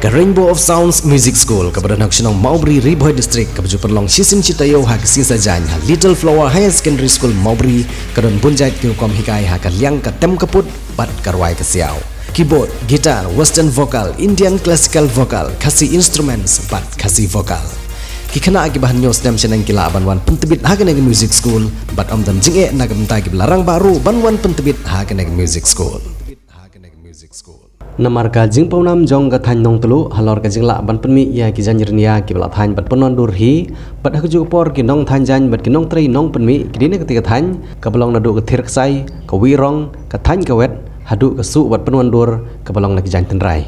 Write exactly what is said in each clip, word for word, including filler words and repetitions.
Ka Rainbow of Sounds Music School, kaba don ha ka shnong Mawbri, Ri Bhoi District, kaba ju pynlong shisien shi taïew ha ka sngi Saitjaiñ ha Little Flower Higher Secondary School Mawbri, ka don bun jait ki rukom hikai ha ka liang ka tem ka put bad ka rwai ka siaw. Keyboard, guitar, western vocal, Indian classical vocal, Khasi instruments bad Khasi vocal. Ki khynnah kiba hynñiew snem shaneng ki lah ban wan pyntbit ha kane ka music school, bad ym don jingeh na ka bynta kiba la rangbah ruh ban wan pyntbit ha kane ka music school. Namar ka jingpawnam jong ka thaiñ Nongtluh halor ka jinglah ban pynmih ïa ki jaiñ ryndia kiba la thaiñ bad pynwandur hi, bad ha kajuh ka por ki nongthaiñ jaiñ bad ki nongtrei nongpynmih ki dei na katei ka thaiñ kaba long naduh ka Thirksai, ka Wirong, ka Thaiñ Kawet, haduh ka Suh bad Pynwandur kaba long na ki jaiñ tynrai.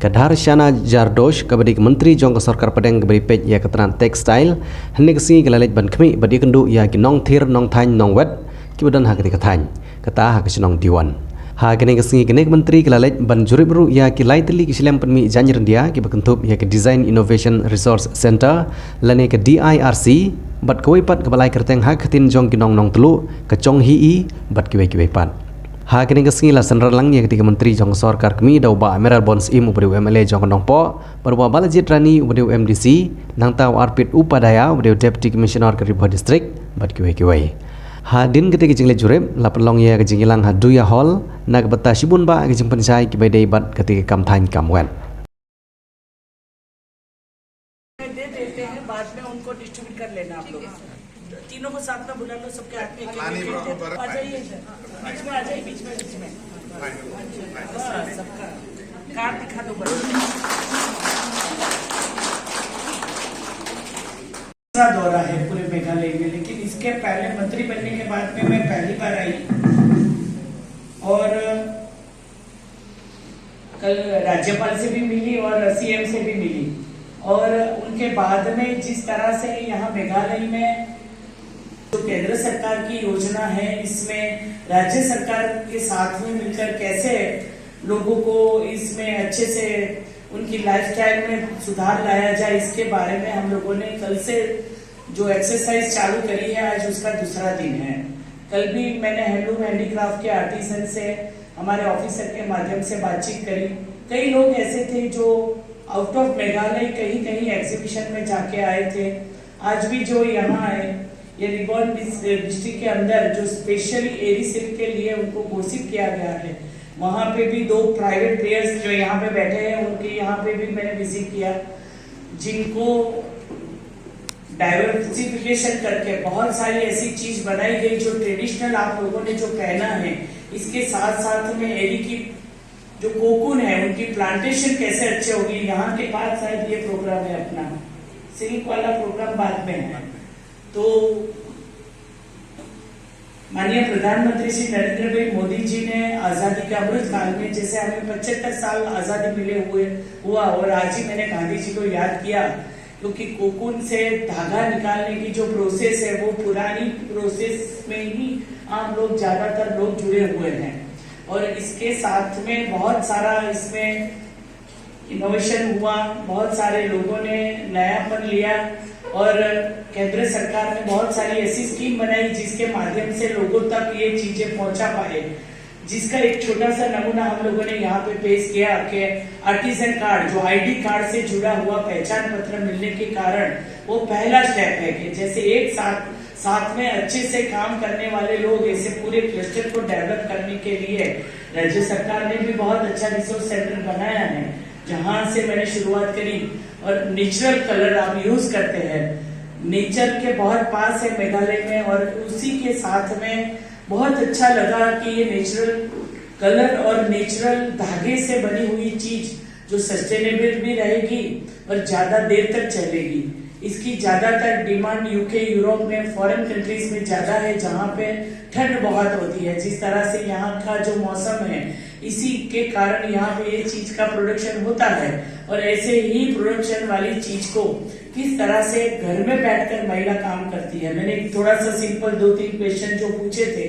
Ka Dharshana Jardosh kaba dei ka myntri jong ka sorkar pdeng kaba dei peit ïa ka tnat textile, hynne ka sngi ka la leit ban khmih bad ïakynduh ïa ki nongthir nongthaiñ nongwet kiba don ha katei ka thaiñ, kata ha ka shnong Diwan. Ha kane ka sngi kane ka myntri ka la leit ban jurip ruh ïa ki lai tylli ki shlem pynmih jaiñ ryndia kiba kynthup ïa ka Design Innovation Resource Centre lane ka D I R C, bad kawei pat kaba lai kyrteng ha ka ktien jong ki nong Nongtluh, ka Chong Hi I, bad kiwei kiwei pat. Ha kane ka sngi la synran lang ïa katei ka myntri jong ka sorkar kmie da u Bah Mayral Born Syiem uba dei u M L A jong ka Nongpoh, bad u Bah Balajied Rani uba dei u M D C, nangta u Arpit Upadhyaya uba dei u Deputy Commissioner ka Ri Bhoi District, bad kiwei kiwei. Hadien katei ka jingleit jurip la pynlong ïa ka jingïalang ha Duya Hall, na ka bynta shibun bah ki jingpynshai kiba ïadei bad katei ka kam thaiñ kam wet. दे देते हैं, बाद में उनको डिस्ट्रीब्यूट कर लेना आप लोग। तीनों को साथ में बुला लो, सबके हाथ में एक एक दे दो। आ जाइए इधर, बीच में आ जाइए, बीच में, बीच में। बस, सबका कार्ड दिखा दो बस। दूसरा दौरा है पूरे मेघालय में, लेकिन इसके पहले मंत्री बनने के बाद में मैं पहली बार आई और कल राज्यपाल से भी मिली और सीएम से भी मिली, और उनके बाद में जिस तरह से यहाँ मेघालय में जो केंद्र सरकार की योजना है, इसमें राज्य सरकार के साथ में मिलकर कैसे लोगों को इसमें अच्छे से उनकी लाइफस्टाइल में सुधार लाया जाए, इसके बारे में हम लोगों ने कल से जो एक्सरसाइज चालू करी है, आज उसका दूसरा दिन है। कल भी मैंने हैंडलूम हैंडीक्राफ्ट के आर्टिजन से हमारे ऑफिसर के माध्यम से बातचीत करी। कई लोग ऐसे थे जो आउट ऑफ मेघालय कहीं कहीं एग्जीबिशन में जाके आए थे, आज भी जो यहाँ आए, ये रिबन डिस्ट्रिक्ट के अंदर जो स्पेशली एरी सिल्क के लिए उनको घोषित किया गया है, वहाँ पे भी दो प्राइवेट प्लेयर्स जो यहाँ पे बैठे हैं, उनके यहाँ पे भी मैंने विजिट किया, जिनको डाइवर्सिफिकेशन करके बहुत सारी ऐसी चीज बनाई गई जो ट्रेडिशनल आप लोगों ने जो पहना है, इसके साथ साथ में एरी की जो कोकून है, उनकी प्लांटेशन कैसे अच्छे होगी। यहाँ के बाद शायद ये प्रोग्राम है अपना, सिल्क वाला प्रोग्राम बाद में है। तो माननीय प्रधानमंत्री श्री नरेंद्र भाई मोदी जी ने आजादी के अमृत काल में, जैसे हमें पचहत्तर साल आजादी मिले हुए हुआ, और आज ही मैंने गांधी जी को याद किया, क्योंकि कोकून से धागा निकालने की जो प्रोसेस है, वो पुरानी प्रोसेस में ही हम लोग, ज्यादातर लोग जुड़े हुए हैं। और इसके साथ में बहुत सारा इसमें इनोवेशन हुआ, बहुत सारे लोगों ने नयापन लिया, और केंद्र सरकार ने बहुत सारी ऐसी स्कीम बनाई जिसके माध्यम से लोगों तक ये चीजें पहुंचा पाए, जिसका एक छोटा सा नमूना हम लोगों ने यहाँ पे पेश किया कि आर्टिजन कार्ड, जो आईडी कार्ड से जुड़ा हुआ पहचान पत्र मिलने के कारण वो पहला स्टेप है कि जैसे एक साथ साथ में अच्छे से काम करने वाले लोग ऐसे पूरे क्लस्टर को डेवलप करने के लिए राज्य सरकार ने भी बहुत अच्छा रिसोर्स सेंटर बनाया है, जहां से मैंने शुरुआत करी। और नेचुरल कलर आप यूज करते हैं, नेचर के बहुत पास है मेघालय में, और उसी के साथ में बहुत अच्छा लगा कि ये नेचुरल कलर और नेचुरल धागे से बनी हुई चीज जो सस्टेनेबल भी रहेगी और ज्यादा देर तक चलेगी। इसकी ज्यादातर डिमांड यूके, यूरोप में, फॉरेन कंट्रीज में ज्यादा है, जहाँ पे ठंड बहुत होती है। जिस तरह से यहाँ का जो मौसम है, इसी के कारण यहाँ पे ये चीज का प्रोडक्शन होता है, और ऐसे ही प्रोडक्शन वाली चीज को किस तरह से घर में बैठकर महिला काम करती है। मैंने एक थोड़ा सा सिंपल दो तीन क्वेश्चन जो पूछे थे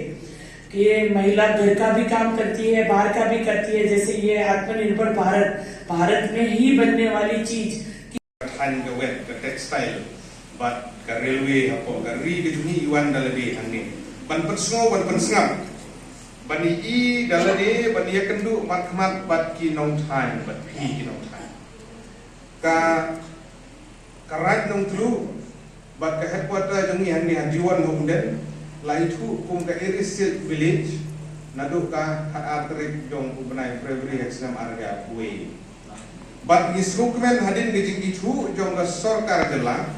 कि ये महिला घर का भी काम करती है, बाहर का भी करती है, जैसे ये आत्मनिर्भर भारत, भारत में ही बनने वाली चीज। Thaiñ ka wet, ka textile, bad ka railway hapoh ka ri ka jong ngi, i wan da lade hangne ban pynsngew, ban pynsngap, ban ïohi da lade, ban ïakynduh markhmat bad ki nongthaiñ, bad phi ki nongthaiñ. Ka, ka Raid Nongtluh bad ka headquarter jong ngi hangne ha G one Umden la ithuh kum ka Area Silk Village naduh ka khatar tarik jong u bnai February ha snem ar hajar arphew wei. Bad ngi sngewkmen hadien ka jingithuh jong ka sorkar jylla,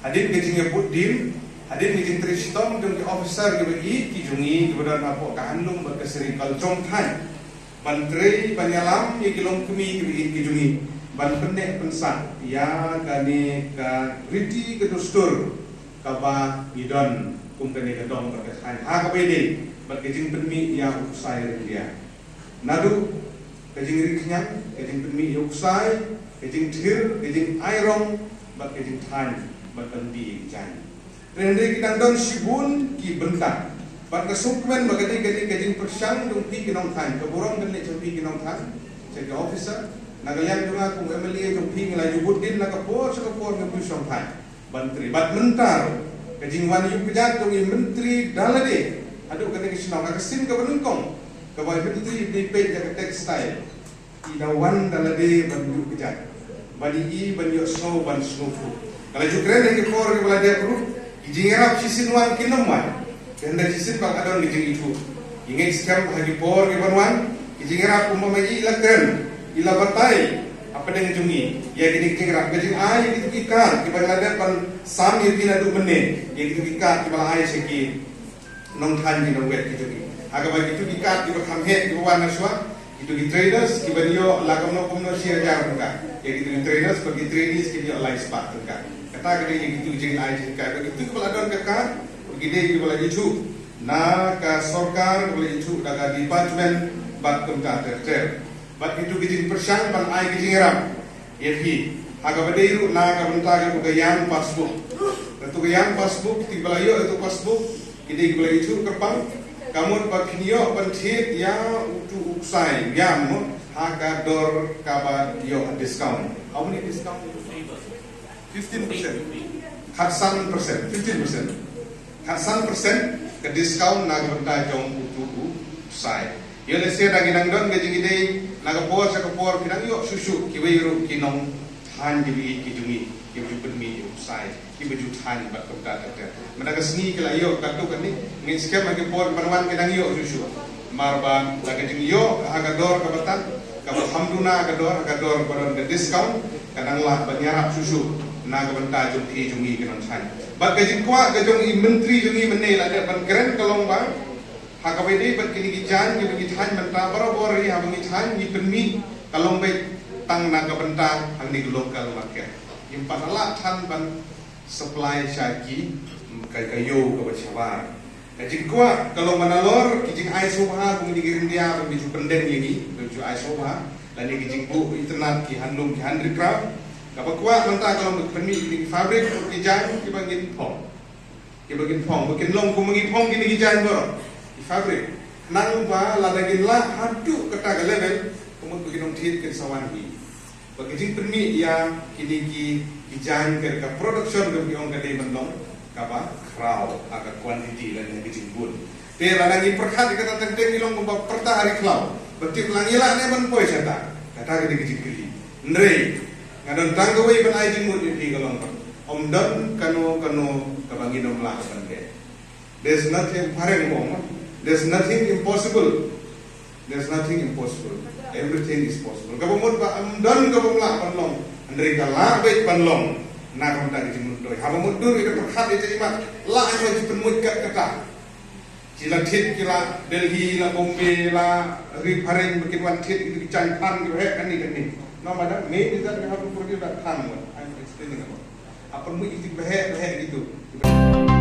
hadien ka jingïabud dien, hadien ka jingtrei shitom jong ki officer kiba ïeit ki jong ngi kiba don hapoh ka handlum bad ka serikal jong thaiñ, ban trei ban ïalam ïa ki longkmie kiba ïeit ki jong ngi, ban pynneh pynsah ïa kane ka riti ka dustur kaba ngi don kum kane ka dong bad ka thaiñ ha kaba ïadei bad ka jingpynmih ïa u ksai ryndia. Naduh ka jingri khñiang, ka jingpynmih ïa u ksai, ka jingthir, ka jingai rong bad ka jingthaiñ bad ban die ïa ki jaiñ. Hynrei ki dang don shibun ki bynta. Bad nga sngewkmen ba ka dei, ka dei ka jingpyrshang jong phi ki nongthaiñ, ka burom kan leit sha phi ki nongthaiñ, sha ki officer. Na ka liang jong nga kum MLA jong phi nga la ïabud dien na ka por sha ka por, nga pyrshang thaiñ ban trei. Bad mynta ruh ka jingwan ïuh kjat jong i Myntri da lade haduh kane ka shnong ha ka sien kaba nyngkong kaba i Myntri i peit ïa ka textile, i da wan da lade ban ïuh kjat, ban ïohi, ban ïohsngew, ban sngewthuh. Ka la ju kren ha ki por kiba la dep ruh, ki jingïarap shisien wan kin ym wan. Te hynda shisien ba ka don ka jingithuh, i ngeit skhem ha ki por kiban wan ki jingïarap, kumba ma i la kren, i la batai hapdeng jong ngi ïa kine ki jingïarap, ka jingai ïa kito ki card kiba la dep ban sam ïa phi naduh mynne, ïa kito ki card kiba la ai sha ki nongthaiñ ki nongwei ki jong ngi. Ha kaba kito ki card kiba kham heh kiba wan na shuwa, kito ki trainers kiban ïoh la kumno kumno shi hajar tyngka. Ïa kito ki trainers bad ki trainees kin ïoh lai spah tyngka. Kata ka dei ïa kito ki jingai jinghikai. Bad kito kiba la don ka card, bad ki dei kiba la ithuh na ka sorkar, kiba la ithuh da ka department bad kumta ter ter. Bad kito ki jingpyrshang ban ai ki jingïarap ïa phi ha kaba dei ruh na ka bynta katu ka Young Passbook. Katu ka Young Passbook, kito kiba la ïoh katu ka passbook ki dei kiba la ithuh kyrpang. Ka mut ba kin ïoh ban thied ïa utu u ksai, ïa mo, ha ka dor kaba ïoh discount. How many discount? Fifteen percent. Khatsan percent, fifteen percent. Khatsan percent ka discount na ka bynta jong utu u ksai. Ïoh lehse da ngi dang don ka jingïadei na ka por sha ka por, ki dang ïoh shuh shuh kiwei ruh ki nongthaiñ kiba ïeit ki jong ngi kiba ju pynmih ïa u ksai, kiba ju thaiñ bad kumta ter ter. Mynta ka sngi ki la ïoh katto katne, ngeit skhem ha ki por ban wan ki dang ïoh shuh shuh. Namar ba la ka jingïoh ha ka dor kaba tad, kaba kham duna ka dor, ha ka dor ba don ka discount, ka dang lah ban ïarap shuh shuh na ka bynta jong phi jong ngi ki nongthaiñ. Bad ka jingkwah ka jong i Myntri jong ngi mynne la dep ban kren ka long ba ha kaba ïadei bad kine ki jaiñ kiba ngi thaiñ mynta, barabor hi haba ngi thaiñ ngi pynmih ka long beit tang na ka bynta hangne ka local market. Ngim pat lah than ban supply sha ki, ka, ka ïew kaba shabar. Ka jingkwah ka long ba nalor ki jingai sngewbha kum kine ki ryndia ba ngi ju pyndeng ïa ngi, ba ngi ju ai sngewbha, lane ki jingbuh itynnad, ki handloom, ki handicraft. Kaba kwah mynta ka long ba pynmih kine ki fabric, ki jaiñ kiba ngin phong, kiba ngin phong, ba kin long kumba ngi phong kine ki jaiñ baroh, ki fabric. Khnang ba lada ngin lah haduh kata ka level, ka mut ba ki nongthied kin sa wan hi. Ba ka jingpynmih ïa kine ki, ki jaiñ, ka, ka production kaba ngi ong ka dei ban long kaba khraw ha ka quantity lane ka jingbun. Te lada ngi pyrkhat ïa kata teng teng ngi long kumba pyrta ha ri khlaw. Ba tip la ngi lah ne ban poi shata. Kata ka dei ka jingkylli. Hynrei nga don tang kawei ban ai jingmut ïa phi, ka long ba ym don kano kano kaba ngin ym lah ban leh. There's nothing, phareng ba ong, there's nothing impossible. There's nothing impossible. Everything is possible. Kaba mut ba ym don kaba ym lah ban long, hynrei ka lah beit ban long na ka bynta ka jingmyntoi. Haba mutdur ïa ka pyrkhat ïa ka jingmut, lah ïa ka jingpynmut kat kata. Ki la thied, ki la Delhi, la Bombay, la ri phareng ba kin wan thied ïa ki jaiñ phan kiba heh kane kane. No, madam, main is that we have to produce that phan what I'm explaining about. Hap pynmih ïa ki ba heh ba heh kito.